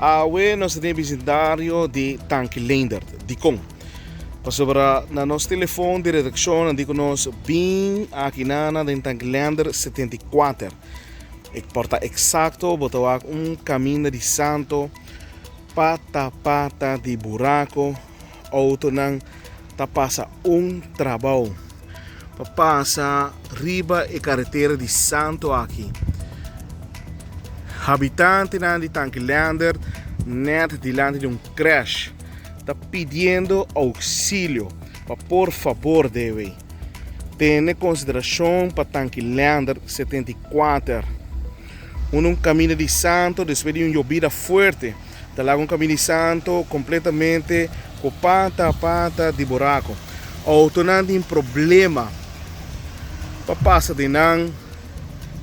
Awe nos ta den e bisindario di Tanki Leendert. Dikon? Pasobra na nos telefon di redakshon nan di ku nos bin aki nana den Tanki Leendert 74. E por ta eksakto bo ta wak un kaminda di santo pata pata di burako, outonan ta pasa un trabou pa pasa riba e karetera di santo aki. Habitantenan di Tanki Leendert net dilanti di un crash ta pidiendo auxilio pa por fabor debe tene consideracion pa Tanki Leendert 74. Unda un caminda di santo despues di un yobida fuerte Ta laga un kaminda di santo kompletamente ku pata pata di buraku. Outonan tin problema pa pasa den nan,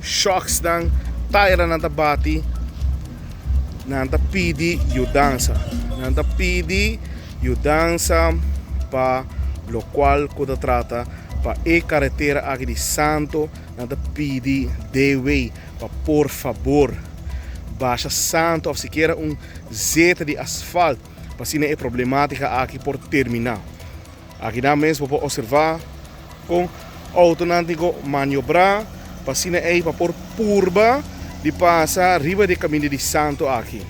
shòksnan, tairanan ta bati. Nan ta pidi yudansa. Nan ta pidi yudansa pa lokual ku ta trata pa e karetera aki di santo. Nan ta pidi DW pa por fabor basha santo of sikiera un zeta di asfalt pa asina e problematica aki por termina. Aki nan mes bo por observa con autonan tin cu maniobra pa asina ey pa por purba di pasa riba di e caminda di santo aki.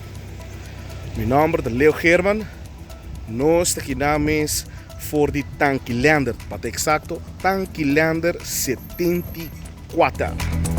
Mi nomber ta Leo Geerman, nos ta kinan mes for di Tanki Leendert, pa ta exacto Tanki Leendert 74.